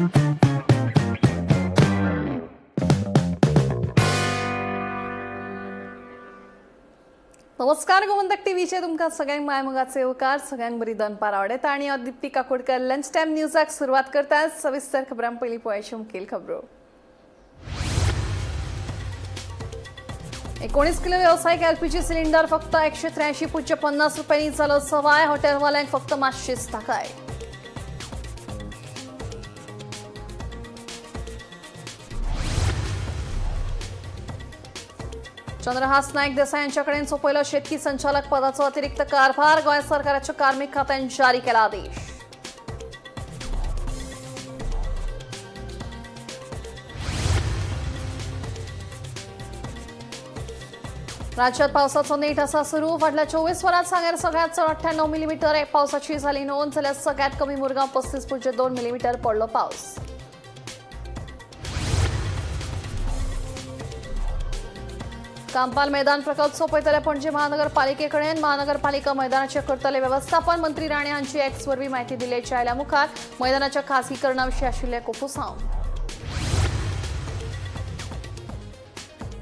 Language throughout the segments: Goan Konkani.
नमस्कार, गोमंतक टीव्हीचे तुमकां सगळ्यांक मायमोगाचे येवकार. सगळ्यांक बरी दनपार आवडटा आनी हांव दीप्ती काकोडकर लंच टायम न्यूजाक सुरवात करता. सविस्तर खबरां पयलीं पळयाची मुखेल खबरो. 19 किलो व्यावसायिक एलपीजी सिलिंडर फक्त 183.50 रुपयांनी जालो सवाय. हॉटेलवाल्यांक फक्त मातशीच थाकाय. चंद्रहास नाईक देसाई यांच्याकडे सोपवलं शेतकी संचालक पदाचा अतिरिक्त कारभार. गोंय सरकाराच्या कार्मिक खात्यान जारी केला आदेश. राज्यात पावसाचा नेट असा सुरू. फाटल्या 24 वरात सांगेर सगळ्यात चड 98 मिलीमीटर पावसाची झाली नोंद, जाल्यार सगळ्यात कमी मुरगांव 35.2 मिलीमीटर पडलो पावस. कांपाल मैदान प्रकल्प सोपयतले पणजे महानगरपालिकेकडे. महानगरपालिका मैदानाचे करतले व्यवस्थापन. मंत्री राणे हांची एक्स वरवीं माहिती दिल्याच्या आयल्या मुखार मैदानाच्या खासगीकरणाविशीं आशिल्ले कोफुसांव.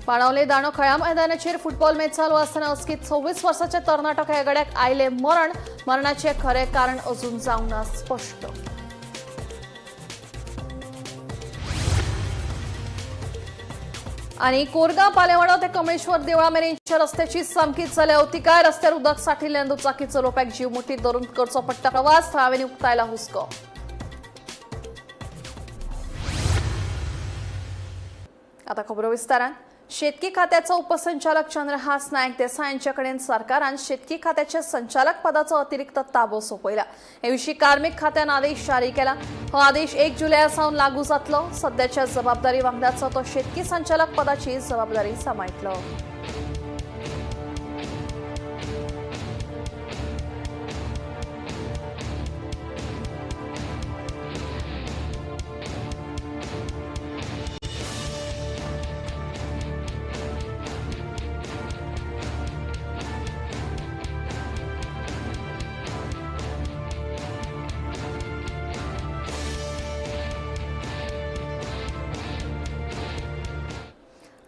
बाणावले दाणो खळ्या मैदानाचेर फुटबॉल मॅच चालू आसतना अचकीत 26 वर्साच्या तरणाट्या खेळगड्याक आयले मरण. मरणाचे खरे कारण अजून जावंक ना स्पश्ट. आणि कोरगाव पालेवाडो ते कमळेश्वर देवळा मेरेनच्या रस्त्याची सामकीच जाल्या अवतिकाय. रस्त्यार उदक साठिल्ल्यान दुचाकी चलोवप्याक जीव मुठीत धरून करचो पडटा प्रवास. थळाव्यांनी उक्तायला हुस्को. आता खबरो विस्तारान. शेतकी खात्याचो उपसंचालक चंद्रहास नायक देसाय यांच्याकडेन सरकारान शेतकी खात्याच्या संचालक पदाचो अतिरिक्त ताबो सोपयला. हे विशीं कार्मिक खात्यान आदेश जारी केला. हो आदेश 1 जुलया सावन लागू जातलो. सध्याच्या जबाबदारी वांगडाचो तो शेतकी संचालक पदाची जबाबदारी सांबाळटलो.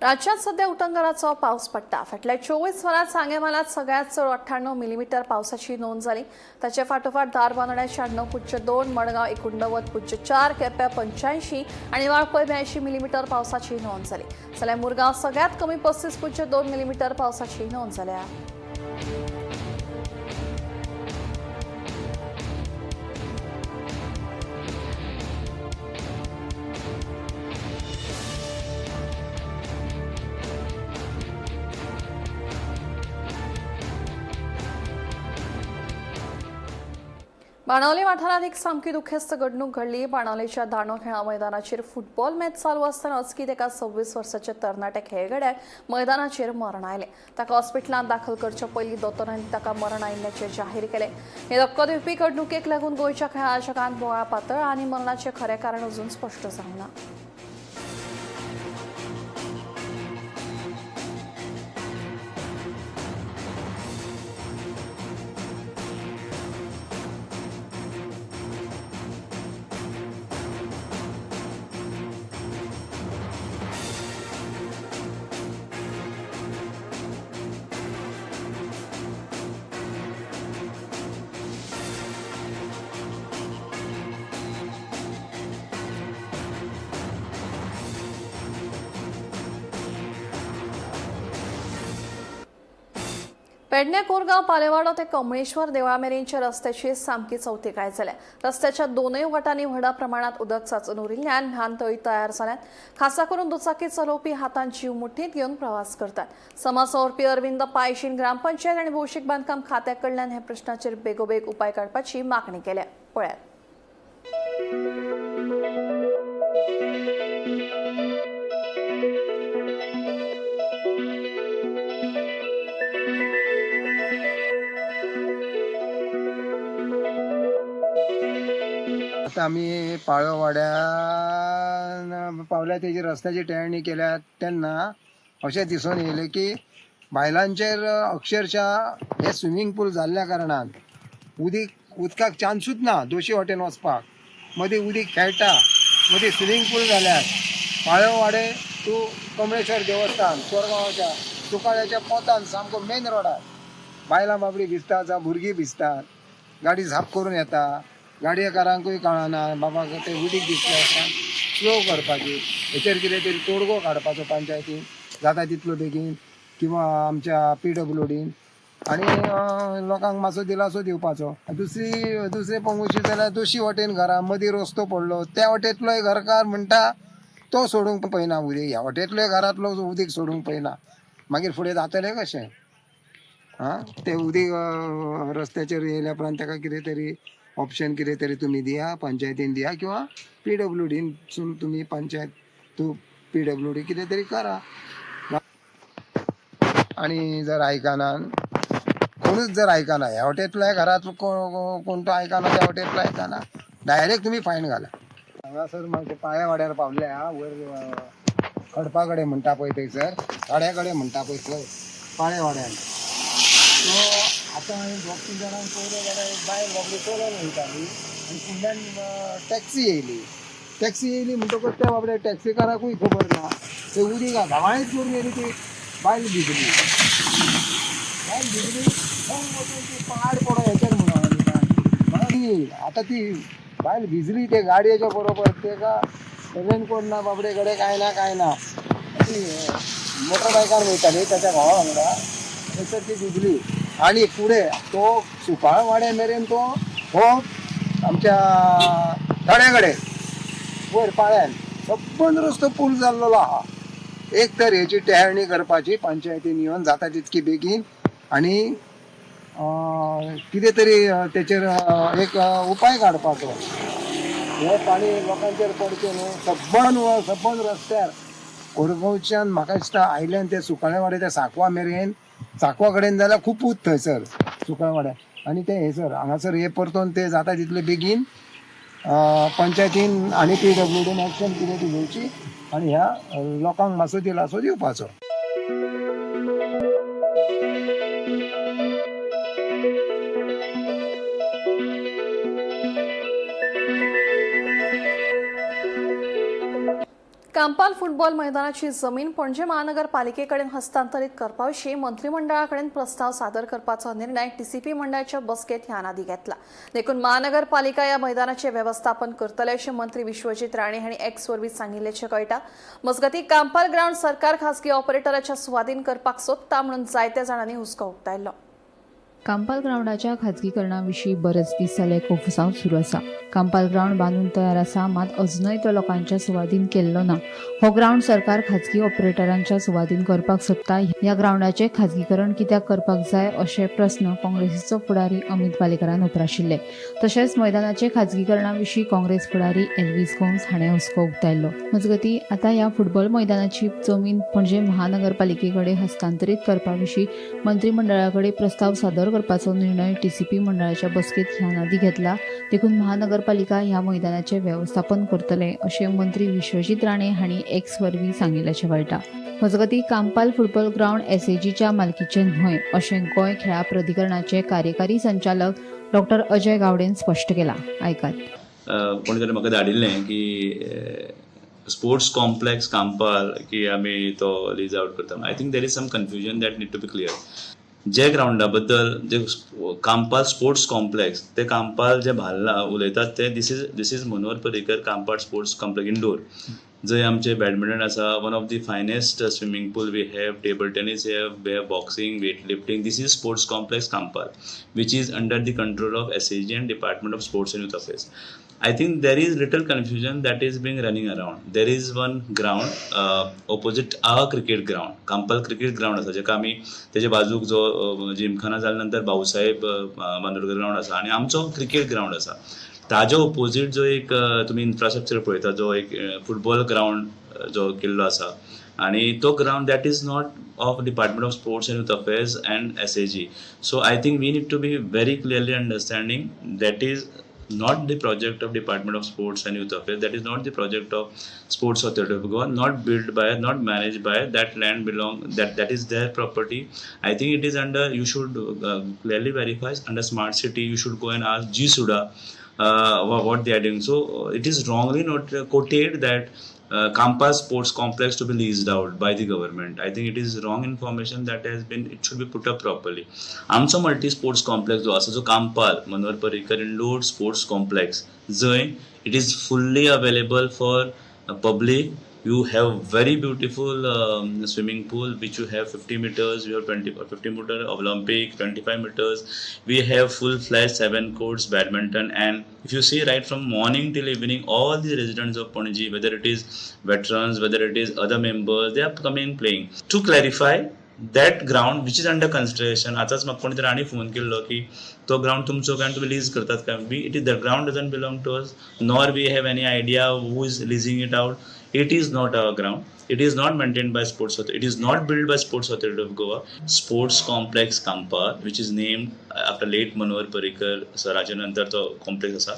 राज्यात सध्या उटंगाराचो पावस पडटा. फाटल्या 24 वरांत सांगें म्हालांत सगळ्यात चड 98 मिलीमीटर पावसाची नोंद जाली. ताचे फाटोफाट धारबांदोड्या 96.2, मडगांव 89.4, केप्यां 85 आनी वाळपय 82 मिलीमीटर पावसाची नोंद जाली. जाल्यार मुरगांव सगळ्यात कमी 35.2 मिलीमीटर पावसाची नोंद जाल्या. बाणावले वाठारात एक सामकी दुखेस्त घडणूक घडली. बाणावलेच्या दांडो खेळा मैदानाचेर फुटबॉल मॅच चालू आसतना अचकीत एका 26 वर्साच्या तरणाट्या खेळगड्याक मैदानाचेर मरण आयलें. ताका हॉस्पिटलांत दाखल करचे पयलीं दोतोरांनी ताका मरण आयिल्ल्याचें जाहीर केलें. हे धक्को दिवपी घडणुकेक लागून गोंयच्या खेळा जगांत बोवाळ पातळ आनी मरणाचें खरें कारण अजून स्पश्ट जावंक ना. पेडणे कोरगांव पालेवाडो ते कमळेश्वर देवळा मेरेनच्या रस्त्याची सामकी चवतिकाय जाल्या. रस्त्याच्या दोनूय वटांनी व्हडा प्रमाणात उदक साचून उरिल्ल्यान ल्हान तळी तयार जाल्यात. खासा करून दुचाकी चलोवपी हातांत जीव मुठींत घेवन प्रवास करतात. समाज वावुरपी अरविंद पायशीन ग्रामपंचायत आनी भौशीक बांदकाम खात्या कडल्यान ह्या प्रश्नाचेर बेगोबेग उपाय काडपाची मागणी केल्या. पळयात. आता आमी पाळोवाड्यान पावल्या, तेजी रस्त्याची टेळणी केल्या तेन्ना अशें दिसून येयलें की बायलांचेर अक्षरशः हे स्विमींग पूल जाल्ल्या कारणान उदीक उदकाक चान्सूच ना. दोशी वाटेन वचपाक मदीं उदीक खेळटा. मदीं स्विमींग पूल जाल्यात. पाळेवाडे टू कमळेश्वर देवस्थान चोरगांवाच्या सुकाळ्याच्या पोतान सामको मेन रोडार बायलां बाबडी भिजतात जावं भुरगीं भिजतात. गाडी झाप करून येता, गाडयेकारांकूय कळना बाबा ते उदीक दिसले उपरांत स्लो करपाची. हेचेर कितें तरी तोडगो काडपाचो पंचायतीन जाता तितलो बेगीन किंवा आमच्या पीडब्ल्यूडीन आनी लोकांक मातसो दिलासो दिवपाचो. दुसरी दुसरे पंगुशी जाल्यार दोशी वटेन घरां मदीं रस्तो पडलो, त्या वटेंतलोय घरकार म्हणटा तो सोडूंक पळयना उदीक, ह्या वटेंतलोय घरांतलो उदीक सोडूंक पळयना. मागीर फुडें जातलें कशें? आं, तें उदीक रस्त्याचेर येयल्या उपरांत ताका कितें तरी ऑप्शन कितें तरी तुमी दिया, पंचायतीन दिया किंवा पीडब्ल्यूडीनसून तुमी पंचायत तूं पीडब्ल्यूडी कितें तरी करा. आनी जर आयकना कोणूच, जर आयकना ह्या वटेंतल्या घरांत कोण तो आयकना, त्या वटेंतलो आयकना, डायरेक्ट तुमी फायन घाला. हांगासर मागीर पाळ्या वाड्यार पावल्या वयर खडपा कडेन म्हणटा पळय थंयसर वाड्या कडेन म्हणटा पळय थंय पाळे वाड्यान. सो आतां हांवें दोग तीन जाणांक पळयलें जाल्यार एक बायल बाबडी चलोन वयताली आनी फुडल्यान टॅक्सी येयली. टॅक्सी येयली म्हणटकूच त्या बाबड्या टॅक्सीकाराकूय खबर ना, ते उदीक धांवाळीत करून येयली, ती बायल भिजली. बायल भिजली कोण वचून ती पाड पडो हेचेर म्हणून ती आतां ती बायल भिजली ते गाडयेच्या बरोबर. तेका रेनकोट ना बाबडे कडेन, कांय ना कांय ना. ती मोटरबायकार वयताली ताच्या घोवा वांगडा, थंयसर ती भिजली. आनी फुडें तो सुकाळ वाड्या मेरेन तो हो आमच्या थड्या कडेन वयर पाळ्यान सबंद रस्तो पूल जाल्लो आहा. एक तर हेची टेहळणी करपाची पंचायतीन येवन जाता तितकी बेगीन आनी कितें तरी तेचेर एक उपाय काडपाचो. हें पाणी लोकांचेर पडचें न्हू. सबंद सबंद रस्त्यार कोरगांवच्यान म्हाका दिसता आयल्यान ते सुकाळेवाडे ते सांकवा मेरेन, सांकवा कडेन जाल्यार खुपूच थंयसर सुकाळेवाड्यार आनी ते हेसर हांगासर हे परतून ते जाता तितले बेगीन पंचायतीन आनी पीडब्ल्यूडीन एक्शन कितें ती घेवची आनी ह्या लोकांक मातसो दिलासो दिवपाचो. कांपाल फुटबॉल मैदानाची जमीन पणजे महानगरपालिकेकडेन हस्तांतरित करपाविशीं मंत्रिमंडळाकडेन प्रस्ताव सादर करपाचो निर्णय टीसीपी मंडळाच्या बसकेत ह्यान आदी घेतला. देखून महानगरपालिका ह्या मैदानाचे व्यवस्थापन करतले अशें मंत्री विश्वजीत राणे हांणी एक्स वरवीं सांगिल्ल्याचें कळटा. मजगतीं कांपाल ग्रावंड सरकार खासगी ऑपरेटराच्या सुवादीन करपाक सोदता म्हणून जायत्या जाणांनी हुस्को उक्तायलो. कांपाल ग्रावंडाच्या खाजगीकरणा विशीं बरेच दीस जाले कोफुसांव सुरू आसा. कांपाल ग्रावंड बांदून तयार आसा, मात अजुनय तो लोकांच्या सुवादीन केल्लो ना. हो ग्रावंड सरकार खाजगी ऑपरेटरांच्या सुवादीन करपाक सोदता. ह्या ग्रावंडाचें खाजगीकरण कित्याक करपाक जाय अशे प्रस्न काँग्रेसीचो फुडारी अमित पालेकरान उप्राशिल्ले. तशेंच मैदानाचे खाजगीकरणा विशीं काँग्रेस फुडारी एल्वीस गोम्स हाणें हुस्को उक्तायल्लो. मजगतीं, आतां ह्या फुटबॉल मैदानाची जमीन पणजे महानगरपालिके कडेन हस्तांतरीत करपा विशीं मंत्रिमंडळा कडेन प्रस्ताव सादर करपाचो निर्णय टीसीपी मंडळाच्या बसकेत ह्यान आदीं घेतला. देखून महानगरपालिका ह्या मैदानाचें वेवस्थापन करतले अशें मंत्री विश्वजीत राणे हांणी एक्स वरवीं सांगिल्ल्याचें कळटा. मजगतीं, कांपाल फुटबॉल ग्रावंड एसएजीच्या मालकीचें न्हय अशें गोंय खेळां प्राधिकरणाचे कार्यकारी संचालक डॉक्टर अजय गावडेन स्पश्ट केलां. आयकात. कोणी तरी म्हाका धाडिल्लें की स्पोर्ट्स कॉम्प्लेक्स कांपाल की आमी तो लीज आउट करता. I think there is some confusion that need to be clear. जे ग्रावंडा बद्दल जे कांपाल स्पोर्ट्स कॉम्प्लेक्स ते कांपाल जे भाल्ला उलयतात ते this is Manohar Parrikar Campal Sports Complex indoor, जंय आमचे बॅडमिंटन आसा, one of the finest swimming pool we have, table tennis have, we have boxing, weight lifting. This is Sports Complex Campal, which is under the control of SAG and Department of Sports and Youth Affairs. I think there is little confusion that is being running around. There is one ground opposite our cricket ground, Campal cricket ground आसा, जेका आमी तेजे बाजूक जो जिमखाना जाल्या नंतर भाऊसाहेब बांदोडकर ग्रावंड आसा आनी आमचो क्रिकेट ग्रावंड आसा, ताज्या ओपोजीट जो एक तुमी इन्फ्रास्ट्रक्चर पळयता, जो एक फुटबॉल ग्रावंड जो केल्लो आसा आणि तो ground, that is not of Department of Sports and Youth Affairs and SAG. So I think we need to be very clearly understanding that is not the project of Department of Sports and Youth Affairs, that is not the project of Sports Authority of Goa, not built by, not managed by. That land belong, that is their property. I think it is under, you should clearly verify under smart city. You should go and ask GSUDA. what they are doing. So it is wrongly not quoted that Campal Sports Complex to be leased out by the government. I think it is wrong information that has been, it should be put up properly. आमचो मल्टी स्पोर्ट्स कॉम्प्लेक्स जो आसा, जो Campal Manohar Parrikar indoor sports complex, जंय it is fully available for public. You have very beautiful swimming pool which you have 50 meters, you have 20 or 50 meter Olympic, 25 meters. We have full fledged 7 courts badminton, and if you see right from morning till evening, all the residents of Panaji, whether it is veterans, whether it is other members, they are coming playing. To clarify, that ground which is under consideration, आताच म्हाका कोणी तरी आनी फोन केल्लो की तो ग्राउंड तुमचो काय तुमी लीज करतात काय. We it is the ground doesn't belong to us, nor we have any idea who is leasing it out. It is not our ground. It is not maintained by Sports Authority. It is not built by Sports Authority of Goa. Sports Complex Campal, which is named after late Manohar Parrikar सराचे नंतर तो कॉम्प्लेक्स आसा,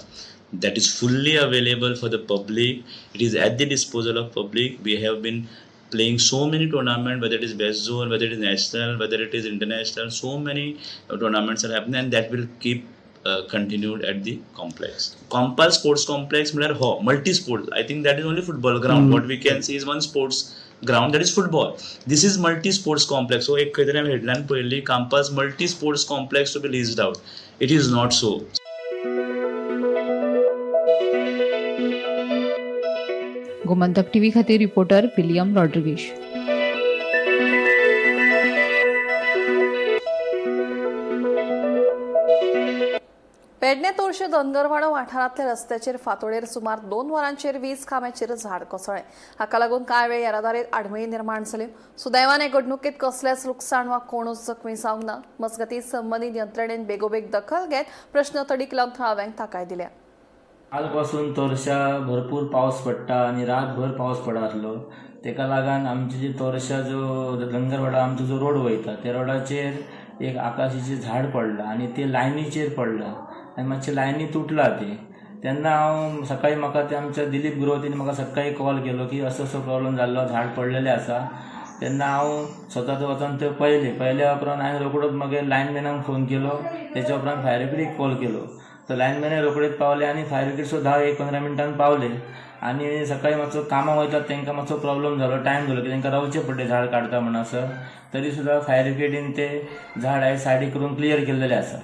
that is fully available for the public. It is at the disposal of public. We have been playing so many tournaments, whether it is West Zone, whether it is national, whether it is international, so many tournaments are happening, and that will keep continued at the complex. Campal Sports Complex म्हळ्यार हो multi sports. I think that is only football ground. What we can see is one sports ground, that is football. This is multi sports complex. So एक खंय तरी हांवें हेडलायन पळयल्ली, Campal's multi sports complex to be leased out. It is not so. Gomantak TV खातीर रिपोर्टर विलियम रॉड्रिगेश. पेडणे तोरशे धनगरवाडो वाठारांतल्या रस्त्याचेर फांतोडेर सुमार 2 वरांचेर वीज खांब्याचेर झाड कोसळ्ळें. हाका लागून कांय वेळ येरादारीत आडमेळी निर्माण जाली. सुदैवान हे घडणुकेंत कसलेंच लुकसाण वा कोणूच जखमी जावंक ना. मजगतीं संबंदीत यंत्रणेन बेगोबेग दखल घेत प्रश्न तडीक लावन थळाव्यांक थाकाय दिल्या. कालपासून तोरशा भरपूर पावस पडटा आनी रातभर पावस पडा आसलो. तेका लागून आमची जी तोरशा जो धनगरवाडा आमचो जो रोड वयता त्या रोडाचेर एक आकाशीचें झाड पडलां आनी ते लायनीचेर पडलां आनी मातशें लायनी तुटला ते. तेन्ना हांव सकाळी म्हाका ते आमच्या दिलीप गुरवतीन म्हाका सकाळी कॉल केलो की असो असो प्रॉब्लम जाल्लो, झाड पडलेलें आसा. तेन्ना हांव स्वताच वचोन ते पळयलें. पळयल्या उपरांत हांवें रोकडोच मागीर लायनमॅनाक फोन केलो. तेच्या उपरांत फायर ब्रिगेडीक कॉल केलो. तर लायनमॅन रोखडेच पावले आनी फायर ब्रिगेड सुद्दां 10-15 मिनटान पावले. आनी सकाळी मातसो कामाक वयतात तांकां मातसो प्रॉब्लम जालो, टायम जालो की तांकां रावचें पडलें झाड काडटा म्हणसर. तरी सुद्दां फायर ब्रिगेडीन ते झाड आयज सायडीक करून क्लियर केल्लेलें आसा.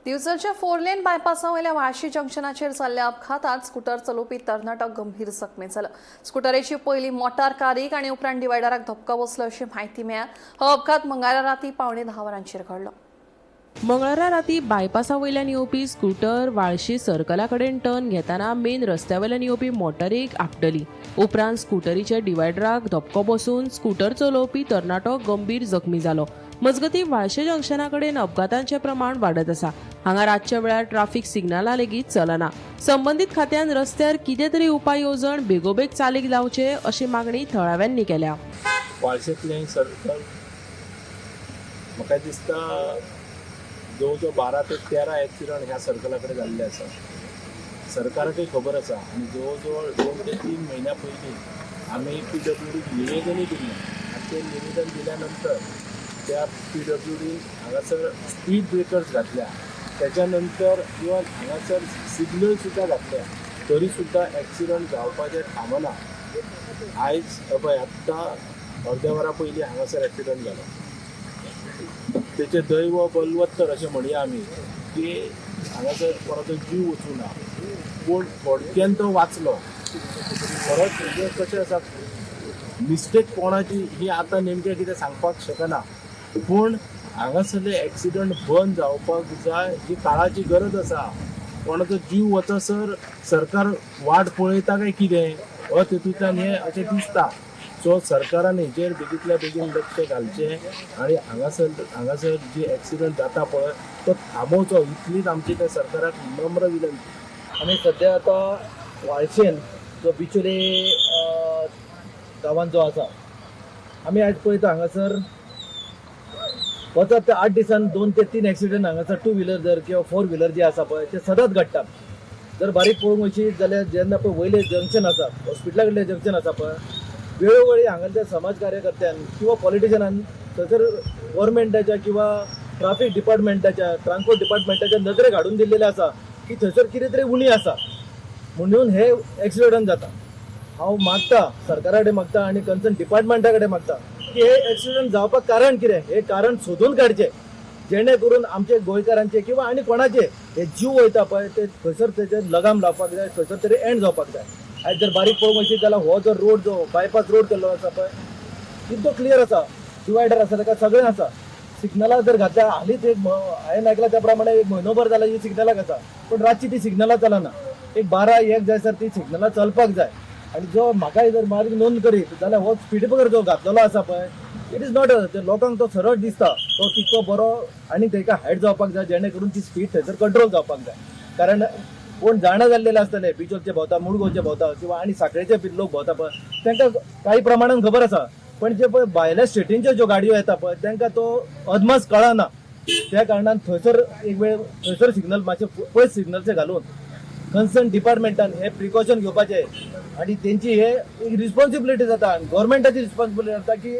दिवचलच्या 4 लेन बायपासा वयल्या वाळशी जंक्शनाचेर जाल्ल्या अपघातात स्कुटर चलोवपी तरणाटो गंभीर जखमी जालो. स्कुटरीची पयली मोटार कारीक आनी उपरांत डिवायडराक धपको बसलो अशी म्हायती मेळ्ळ्या. हो अपघात मंगळारा राती 9:45 वरांचेर घडलो. मंगळारा राती बायपासा वयल्यान येवपी स्कुटर वाळशी सर्कला कडेन टर्न घेतना मेन रस्त्या वयल्यान येवपी मोटारीक आपटली. उपरांत स्कुटरीच्या डिवायडराक धपको बसून स्कुटर चलोवपी तरणाटो गंभीर जखमी जालो. मजगतीं वाळशे जंक्शना कडेन अपघातांचें प्रमाण वाडत आसा. हांगा रातच्या वेळार ट्राफिक सिग्नलां लेगीत चलना. संबंदीत खात्यान रस्त्यार कितें तरी उपाय येवजण बेगोबेग चालीक लावचे अशी मागणी थळाव्यांनी केल्या. वाळशेंतलें सर्कल म्हाका दिसता जवळ जवळ 12 ते 13 एक्सिडंट ह्या सर्कला कडेन जाल्ले आसा. सरकाराकय खबर आसा आनी जवळ जवळ 2 ते 3 म्हयन्या पयलीं आमी PWD निवेदनूय दिल्लें आनी तें निवेदन दिल्या नंतर त्या PWD हांगासर स्पीड ब्रेकर्स घातल्या. त्याच्या नंतर इवन हांगासर सिग्नल सुद्दां घातल्या, तरी सुद्दां एक्सिडंट जावपाचें थांबना. आयज पळय आत्तां अर्द्या वरा पयलीं हांगासर एक्सिडंट जालो. तेचें दैव बलवत्तर अशें म्हणया आमी की हांगासर कोणाचो जीव वचूं ना, पूण थोडक्यान तो वाचलो. खरोच म्हणजे कशें आसा, मिस्टेक कोणाची ही आतां नेमकें कितें सांगपाक शकना, पूण हांगासरले एक्सिडंट बंद जावपाक जाय ही काळाची गरज आसा. कोणाचो जीव वचसर सरकार वाट पळयता काय कितें हो तेतूंतल्यान हें अशें दिसता. सो सरकारान हेचेर बेगींतल्या बेगीन लक्ष घालचें आनी हांगासर जे एक्सिडंट जाता पळय तो थांबोवचो, इतलीच आमची त्या सरकाराक नम्र विनंती. आमी सद्या आतां वाळशेन जो बिचोले गांवांत जो आसा, आमी आयज पळयता हांगासर वचत ते 8 दिसान 2 ते 3 एक्सिडंट हांगासर 2 व्हिलर जर किंवा 4 व्हिलर जे आसा पळय ते सदांच घडटात. जर बारीक पळोवंक वचीत जाल्यार जेन्ना पळय वयलें जंक्शन आसा, हॉस्पिटला कडलें जंक्शन आसा पळय, वेळोवेळी हांगाच्या समाज कार्यकर्त्यान किंवा पॉलिटिशियनान थंयसर गोवोरमेंटाच्या किंवा ट्राफीक डिपार्टमेंटाच्या, ट्रान्सपोर्ट डिपार्टमेंटाच्या नजरेक हाडून दिल्लेलें आसा की थंयसर कितें तरी उणी आसा म्हणून हे एक्सिडंट जाता. हांव मागता, सरकारा कडेन मागता आनी कन्सर्न डिपार्टमेंटा कडेन मागता की हे एक्सिडंट जावपाक कारण कितें हे कारण सोदून काडचें, जेणे करून आमचे गोंयकारांचे किंवा आनी कोणाचे हे जीव वयता पळय ते खंयसर तेचेर लगाम लावपाक जाय, खंयसर तरी एंड जावपाक जाय. आयज जर बारीक पळोवंक वचीत जाल्यार हो जो रोड, जो बायपास रोड केल्लो आसा पळय, तितको क्लियर आसा, डिवायडर आसा, ताका सगळें आसा. सिग्नलां जर घातल्या, हालींच एक हांवें आयकलां त्या प्रमाणे एक म्हयनोभर जाला ही सिग्नलां आसा, पूण रातची ती सिग्नलां चलना. एक 12-1 जायसर ती सिग्नलां चलपाक जाय. आनी जो म्हाका जर मार्ग नोंद करीत जाल्यार हो स्पीड ब्रेकर जो घातलेलो आसा पळय, it is not, लोकांक तो सरळ दिसता, तो तितको बरो आनी ताका हायट जावपाक जाय, जेणे करून ती स्पीड थंयसर कंट्रोल जावपाक जाय. कारण कोण जाणा जाल्लेले आसतले, बिचोलचे भोंवता, मुडगोवचे भोंवता किंवा आनी साखळेचे लोक भोंवता पळय, तांकां काही प्रमाणान खबर आसा. पण जे पळय भायल्या स्टेटींच्यो ज्यो गाडयो येता पळय तांकां तो अदमास कळना. त्या कारणान थंयसर एक वेळ थंयसर सिग्नल मातशे पयस सिग्नलचे घालून कन्सर्न डिपार्टमेंटान हे प्रिकॉशन घेवपाचे आनी तेंची हे एक रिस्पॉन्सिबिलिटी जाता, गव्हर्मेंटाची रिस्पॉन्सिबिलिटी जाता की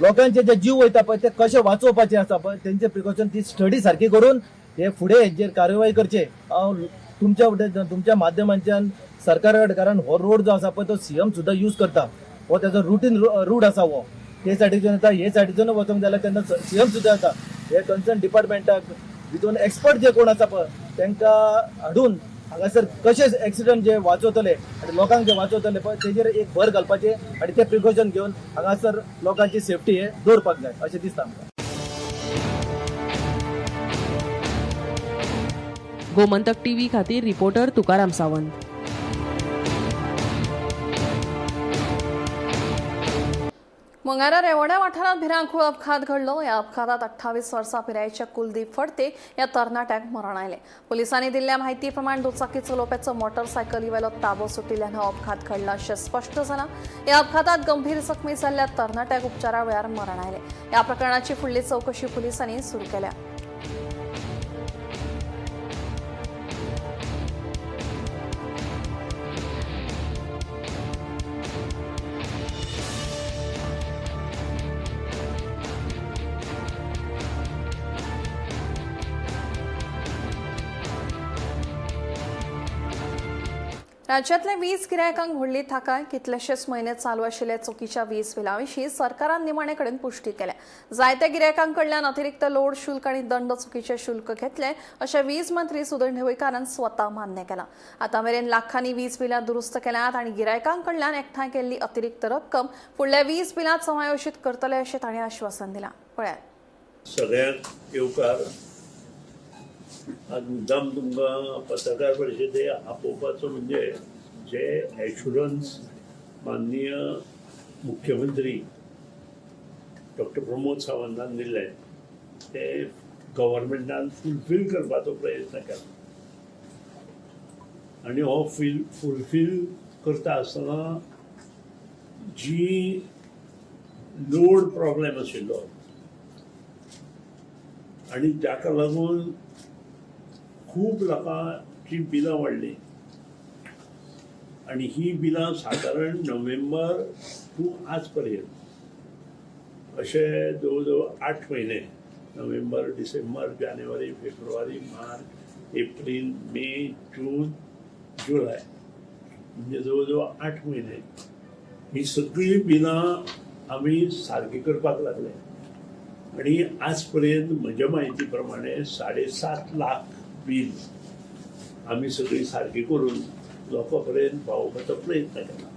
लोकांचे जे जीव वयता पळय ते कशे वाचोवपाचे आसा पळय तेंचे प्रिकॉशन, ती स्टडी सारकी करून हे फुडें हेजेर कारवाय करचे. हांव तुमच्या वटेन, तुमच्या माध्यमांच्यान सरकारा कडेन, कारण हो रोड जो आसा पळय तो सीएम सुद्दां यूज करता, हो तेजो रुटीन रूट आसा. हो ते सायडीच्यान येता, हे सायडीच्यान वचोंक जाल्यार तेन्ना सीएम सुद्दां येता. हे कन्सर्न डिपार्टमेंटाक भितून एक्सपर्ट जे कोण आसा पळय तांकां हाडून हांगासर कशे एक्सिडंट जे वाचवतले आनी लोकांक जे वाचवतले पळय तेजेर एक भर घालपाचे आनी ते प्रिकॉशन घेवन हांगासर लोकांची सेफ्टी हे दवरपाक जाय अशें दिसता आमकां. गोमंतक टीव्ही खातीर रिपोर्टर तुकाराम सावंत. मंगळारा रेवोड्या वाठारात भिरांकूळ अपघात घडलो. या अपघातात 28 वर्सां पिरायेच्या कुलदीप फडते या तरणाट्याक मरण आयलें. पोलिसांनी दिल्ल्या माहिती प्रमाण दुचाकी चलोवप्याचो मोटरसायकलीवेलो ताबो सुटिल्ल्यान हो अपघात घडला अशें स्पश्ट जालां. या अपघातात गंभीर जखमी जाल्ल्या तरणाट्याक उपचारा वेळार मरण आयलें. या प्रकरणाची फुडली चवकशी पोलिसांनी सुरू केल्या. राज्यातल्या वीज गिरायकांक व्हडली थाकाय. कितलेशेच म्हयने चालू आशिल्ल्या चुकीच्या वीज बिलां विशीं सरकारान निमाणे कडेन पुष्टी केल्या. जायत्या गिरायकांकडल्यान अतिरिक्त लोड शुल्क आनी दंड चुकीचे शुल्क घेतले अशें वीज मंत्री सुदिन ढवळीकारान स्वता मान्य केलां. आतां मेरेन लाखांनी वीज बिलां दुरुस्त केल्यात आनी गिरायकांकडल्यान एकठांय केल्ली अतिरिक्त रक्कम फुडल्या वीज बिलांत समायोजीत करतले अशें तांणी आश्वासन दिलां. पळयात. सगळ्यांक येवकार. आज मुद्दाम तुमकां पत्रकार परिशदे आपोवपाचो म्हणजे जे एश्युरन्स माननीय मुख्यमंत्री डॉक्टर प्रमोद सावंतान दिल्ले ते गव्हर्मेंटान फुलफील करपाचो प्रयत्न केला आनी हो फुलफील करता आसतना जी लोड प्रॉब्लेम आशिल्लो आनी जाका लागून खूब लोकांची बिलां वाडलीं आनी ही बिलां सादारण नोव्हेंबर टू आज पर्यंत अशे जवळ जवळ 8 म्हयने, नोव्हेंबर, डिसेंबर, जानेवारी, फेब्रुवारी, मार्च, एप्रील, मे, जून, जुलय, म्हणजे जवळ जवळ 8 म्हयने ही सगळीं बिलां आमी सारकी करपाक लागले आनी आज पर्यंत म्हज्या म्हायती प्रमाणे 7.5 लाख बील आमी सगळीं सारकी करून लोकां पर्यंत पावोवपाचो प्रयत्न केला.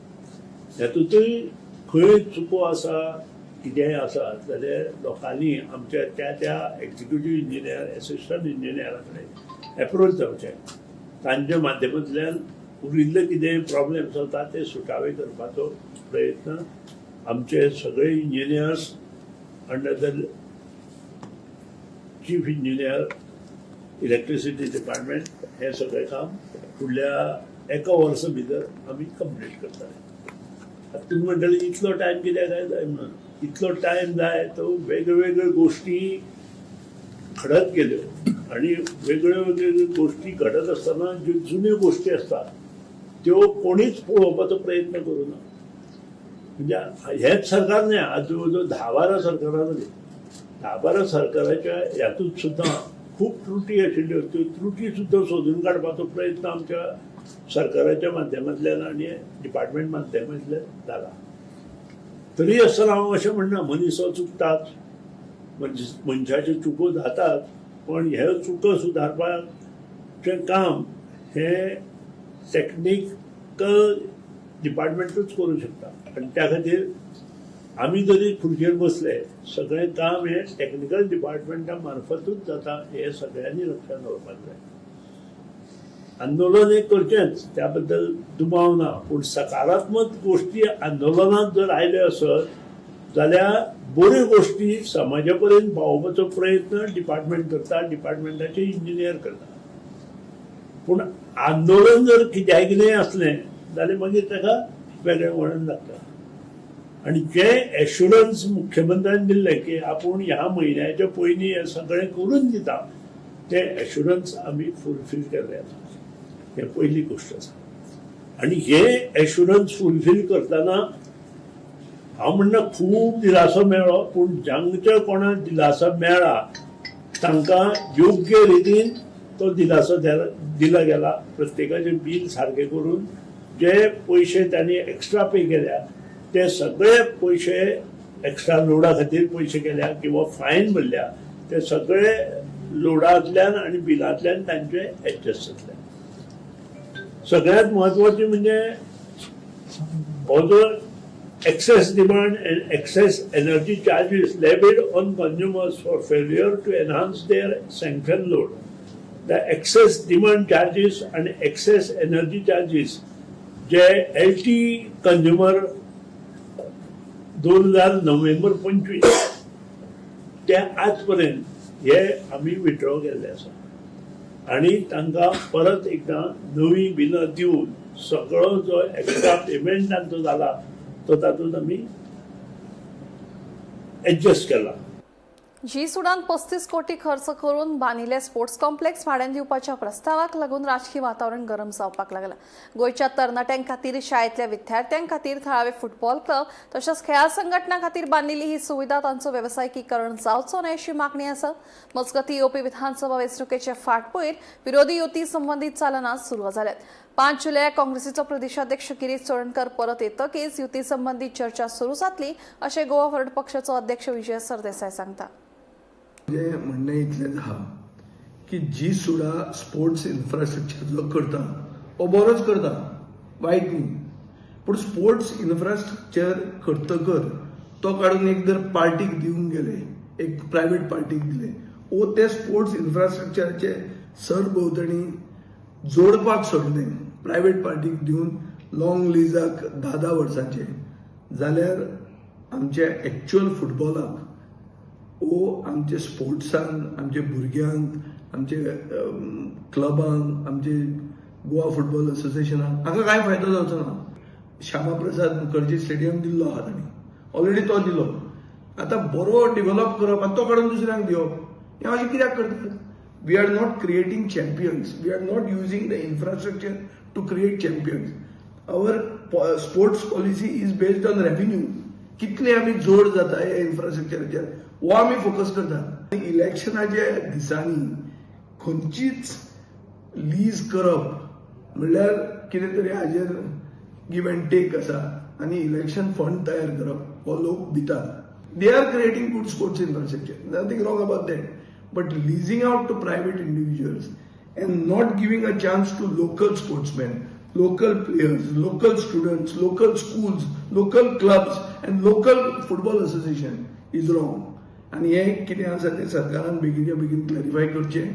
हेतूंतय खंय चुको आसा कितेंय आसा जाल्यार लोकांनी आमच्या त्या त्या एक्झिक्युटीव इंजिनियर, एसिस्टंट इंजिनियरा कडेन एप्रोच जावचें, तांच्या माध्यमांतल्यान उरिल्ले कितें प्रॉब्लेम्स जाता ते सुटावे करपाचो प्रयत्न आमचे सगळे engineers under the chief engineer electricity department हे सगळें काम फुडल्या एका वर्सा भितर आमी कंप्लीट करतले. आतां तुमी म्हणटले इतलो टायम कित्याक काय जाय म्हणून, इतलो टायम जाय तो वेगळ्यो गोश्टी घडत गेल्यो आनी वेगळ्यो वेगळ्यो गोश्टी घडत आसतना ज्यो जुन्यो गोश्टी आसतात त्यो कोणीच पळोवपाचो प्रयत्न करूं ना. म्हणजे हेच सरकार न्हय, आज जवळ जवळ 10-12 सरकारां जाली, 10-12 सरकाराच्या ह्यातूंत सुद्दां खूब त्रुटी आशिल्ल्यो त्यो त्रुटी सुद्दां सोदून काडपाचो प्रयत्न आमच्या सरकाराच्या माध्यमांतल्यान आनी डिपार्टमेंट माध्यमांतल्यान जाला. तरी आसतना हांव अशें म्हणना, मनीस हो चुकताच, मनशाच्यो चुको जातात, पण ह्यो चुको सुदारपाचें काम हें टॅक्निकल डिपार्टमेंटूच करूं शकता. आनी त्या खातीर आमी जरी खुर्चेर बसले, सगळें काम हें टॅक्निकल डिपार्टमेंटा मार्फतूच जाता हें सगळ्यांनी लक्षांत दवरपाक जाय. आंदोलन हें करचेंच, त्या बद्दल दुबाव ना, पूण सकारात्मक गोश्टी आंदोलनात जर आयल्यो आसत जाल्यार बऱ्यो गोश्टी समाजा पर्यंत पावोवपाचो प्रयत्न डिपार्टमेंट करता, डिपार्टमेंटाचे इंजिनियर करता. पूण आंदोलन जर कित्याय कितेंय आसलें जाल्यार मागीर ताका वेगळें वळण लागता. आनी जें एश्युरन्स मुख्यमंत्र्यान दिल्लें की आपूण ह्या म्हयन्याच्या पयलीं हें सगळें करून दिता, तें एश्युरन्स आमी फुलफील केल्लें आसा. हें पयली गोश्ट आसा. आनी हें एश्युरन्स फुलफील करतना हांव म्हणना खूब दिलासो मेळ्ळो, पूण जांच्या कोणाक दिलासो मेळ्ळा तांकां योग्य रितीन तो दिलासो दिला गेला. प्रत्येकाचें बील सारकें करून जे पयशे तांणी एक्स्ट्रा पे केल्या ते सगळे पयशे एक्स्ट्रा लोडा खातीर पयशे केल्या किंवा फायन भरल्या ते सगळे लोडांतल्यान आनी बिलांतल्यान तांचे एडजस्ट जातले. सगळ्यात म्हत्वाचें म्हणजे हो जो excess demand and excess energy charges levied on consumers for failure to enhance their sanction load. The excess demand charges and excess energy charges J LT consumer 2000 नोव्हेंबर 25 ते आजपर्यंत हे आमी विथड्रॉ केल्ले आसा आनी तांकां परत एकदां नवी बिलां दिवन सगळो जो एक्स्ट्रा पेमेंट तांचो जाला तो तातूंत आमी एडजस्ट केला. जी सुडान 35 कोटी खर्च करून बांदिल्ले स्पोर्ट्स कॉम्प्लेक्स भाड्यान दिवपाच्या प्रस्तावाक लागून राजकी वातावरण गरम जावपाक लागलां. गोंयच्या तरणाट्यां खातीर, शाळेंतल्या विद्यार्थ्यां खातीर, थळावे फुटबॉल क्लब तशेंच खेळां संघटना खातीर बांदिल्ली ही सुविधा तांचो वेवसायिकीकरण जावचो न्हय अशी मागणी आसा. मजगतीं, येवपी विधानसभा वेंचणुकेचे फाटभुंयेर विरोधी युती संबंदीत चालना सुरू जाल्यात. 5 जुलयाक काँग्रेसीचो प्रदेशाध्यक्ष गिरीश चोडणकर परत येतकीच युती संबंदीत चर्चा सुरू जातली अशें गोवा फॉरवर्ड पक्षाचो अध्यक्ष विजय सरदेसाय सांगता. म्हणजे म्हणणें इतलेंच आहा की जी सुडा स्पोर्ट्स इन्फ्रास्ट्रक्चर जो करता हो बरोच करता, वायट न्ही, पूण स्पोर्ट्स इन्फ्रास्ट्रक्चर करतकर तो काडून एक जर पार्टीक दिवंक गेले, एक प्रायवेट पार्टीक दिले वो ते स्पोर्ट्स इन्फ्रास्ट्रक्चराचे सरभोंवतणी जोडपाक सोडले प्रायवेट पार्टीक दिवन लॉंग लिजाक 10-10 वर्सांचे, जाल्यार आमच्या एक्च्युअल फुटबॉलाक वो आमचे स्पोर्ट्सान, आमच्या भुरग्यांक, आमचे क्लबांक, आमचे गोवा फुटबॉल असोसिएशनाक हाका कांय फायदो जावचो ना. श्यामा प्रसाद मुखर्जी स्टेडियम दिल्लो आहा तांणी ऑलरेडी, तो दिलो. आतां बरो डेव्हलप करप आनी तो काडून दुसऱ्यांक दिवप, हें अशें कित्याक करतात? We are not creating champions. We are not using the infrastructure to create champions. Our sports policy is based on revenue. कितले आमी जोड जाता ह्या इन्फ्रास्ट्रक्चराचेर हो आमी फोकस करता. इलेक्शनाच्या दिसांनी खंयचीच लीज करप म्हणल्यार कितें तरी हाजेर गिव अँड टेक आसा आनी इलेक्शन फंड तयार करप हो लोक भितात. They are creating good sports infrastructure, nothing wrong about that, but leasing out to private individuals and not giving a chance to local sportsmen, local players, local students, local schools, local clubs and local football association is wrong. आनी हें कितें आसा तें सरकारान बेगीनच्या बेगीन क्लॅरिफाय करचें,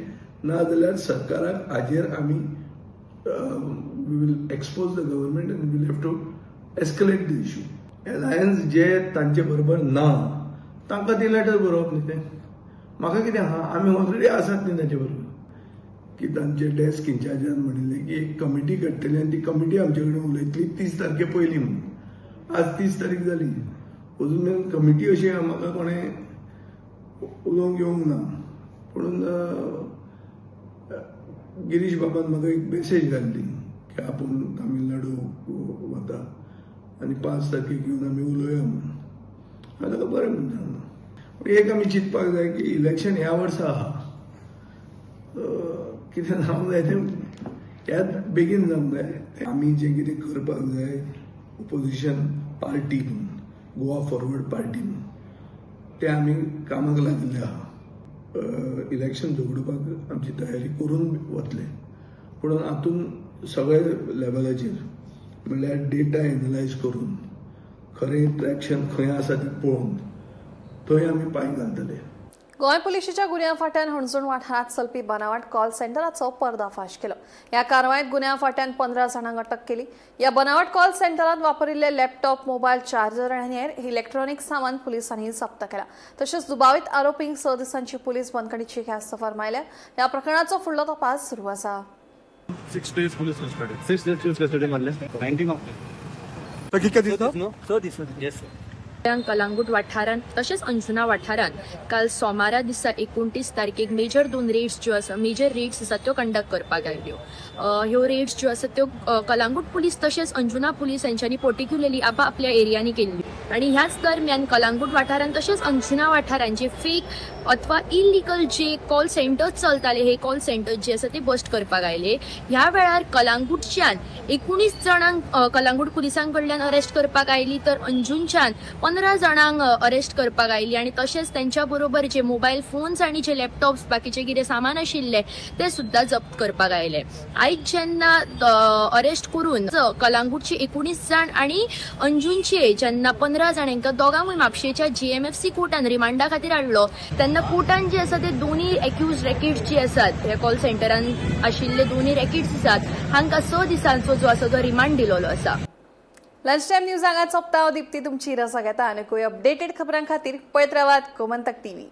ना जाल्यार सरकाराक हाजेर आमी we will expose the government and will have to escalate the issue. Alliance जे तांचे बरोबर ना तांकां ती लेटर बरोवप न्ही तें. म्हाका कितें आहा, आमी ऑलरेडी आसात न्ही तांचे बरोबर. की तांचे डेस्क इन्चार्जान म्हणिल्लें की एक कमिटी काडटली आनी ती कमिटी आमचे कडेन उलयतली 30 तारखे पयलीं म्हणून. आज 30 तारीख जाली, अजून मेरेन कमिटी अशी म्हाका कोणें उलोवंक येवंक ना. पूण गिरीश बाबान म्हाका एक मेसेज घाल्ली की आपूण तामिळनाडू वता आनी 5 तारखेक येवन आमी उलोवया म्हणून. हांवें ताका बरें म्हणून सांगलां. पूण एक आमी चिंतपाक जाय की इलेक्शन ह्या वर्सा आहा. कितें जावंक जाय तें ह्याच बेगीन जावंक जाय. आमी जें कितें करपाक जाय ओपोजिशन पार्टी म्हणून, गोवा फॉरवर्ड पार्टी म्हणून, तें आमी कामाक लागिल्ले आहा. इलेक्शन झगडपाक आमची तयारी करून वतले, पूण हातून सगळे लेवलाचेर म्हणल्यार डेटा एनलायज करून खरें ट्रॅक्शन खंय आसा तें पळोवन थंय आमी पांय घालतले. गोंय पुलिशेच्या गुन्यांव फांट्यान हणजूण वाठारांत चलपी बनावट कॉल सेंटराचो पर्दाफाश केलो. ह्या कारवायेंत गुन्यांव फांट्यान 15 जाणांक अटक केली. ह्या बनावट कॉल सेंटरांत वापरिल्ले लॅपटॉप, मोबायल, चार्जर आनी हेर इलेक्ट्रॉनिक सामान पुलिसांनी जप्त केला. तशेंच दुबावीत आरोपींक 6 दिसांची पुलीस बंदखणीची ख्यास्त फर्मायल्या. ह्या प्रकरणाचो फुडलो तपास सुरू आसा. 6 days police custody. 6 days police custody मारले. 19 कितके दीस? 6 दीस. येस सर. कलांगूट वाठारांत तशेंच अंजुना वाठारांत काल सोमारा दिसा 29 तारखेक मेजर 2 रेड्स ज्यो आसा, मेजर रेड्स आसा त्यो कंडक्ट करपाक आयल्यो. ह्यो रेड्स ज्यो आसा त्यो कलांगूट पुलीस तशेंच अंजुना पुलीस हेंच्यांनी पर्टिक्युलरली आपल्या एरियांनी केल्ल्यो आनी ह्याच दरम्यान कलांगूट वाठारांत तशेंच अंजुना वाठारांत जे फेक अथवा इलिगल जे कॉल सेंटर्स चलताले, हे कॉल सेंटर्स जे आसा ते बस्ट करपाक आयले. ह्या वेळार कलांगूटच्यान 19 जाणांक कलांगूट पुलिसां कडल्यान अरेस्ट करपाक आयली, तर अंजुनच्यान 15 जाणांक अरेस्ट करपाक आयली आनी तशेंच त्यांच्या बरोबर जे मोबायल फोन्स आनी जे लॅपटॉप्स बाकीचे कितें सामान आशिल्ले ते सुद्दां जप्त करपाक आयले. आयज जेन्ना अरेस्ट करून कलांगूटचे 19 जाण आनी अंजुनचे जेन्ना 15 जाण हांकां दोगांकूय म्हापशेच्या GMFC कोर्टान रिमांडा खातीर हाडलो तेन्ना कोर्टान जे आसा ते दोनूय एक्यूज रॅकेट्स जे आसात, ह्या कॉल सेंटरान आशिल्ले दोनूय रॅकेट्स आसात, हांकां 6 दिसांचो जो आसा तो रिमांड दिलोलो आसा. लंच टायम न्यूज हांगा सोंपता. दीप्ती तुमची रजा घेता आनी अपडेटेड खबरां खातीर पळयत रावात गोमंतक टीव्ही.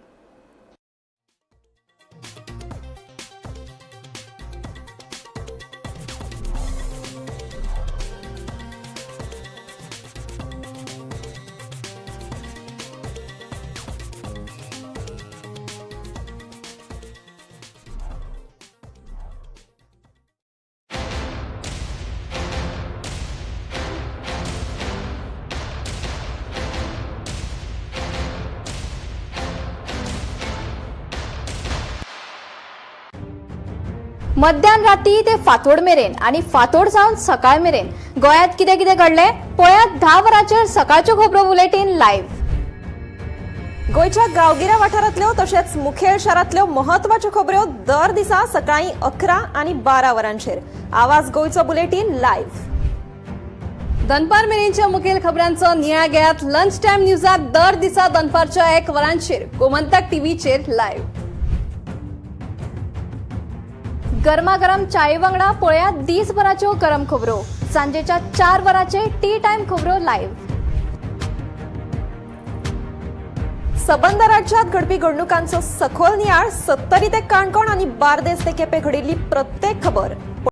मध्यान राती ते फांतोड मेरेन आनी फांतोड जावन सकाळ मेरेन गोंयांत कितें कितें घडलें पळयात 10 वरांचेर सकाळच्यो खबरो बुलेटीन लायव्ह. गोंयच्या गांवगिऱ्या वाठारांतल्यो तशेंच मुखेल शारांतल्यो म्हत्वाच्यो खबऱ्यो दर दिसा सकाळीं 11 आनी 12 वरांचेर आवाज गोंयचो बुलेटीन लायव्ह. दनपार मेरेनच्या मुखेल खबरांचो नियाळ घेयात लंच टायम न्यूजात दर दिसा दनपारच्या 1 वरांचेर गोमंतक टीव्हीचेर लायव्ह. गरमागरम चाये वांगडा पळयात दीसभराच्यो गरम खबरो सांजेच्या 4 वरांचेर टी टायम खबरो लायव्ह. सबंद राज्यात घडपी घडणुकांचो सखोल नियाळ 70 ते काणकोण आनी बार्देस ते केपें घडिल्ली प्रत्येक खबर.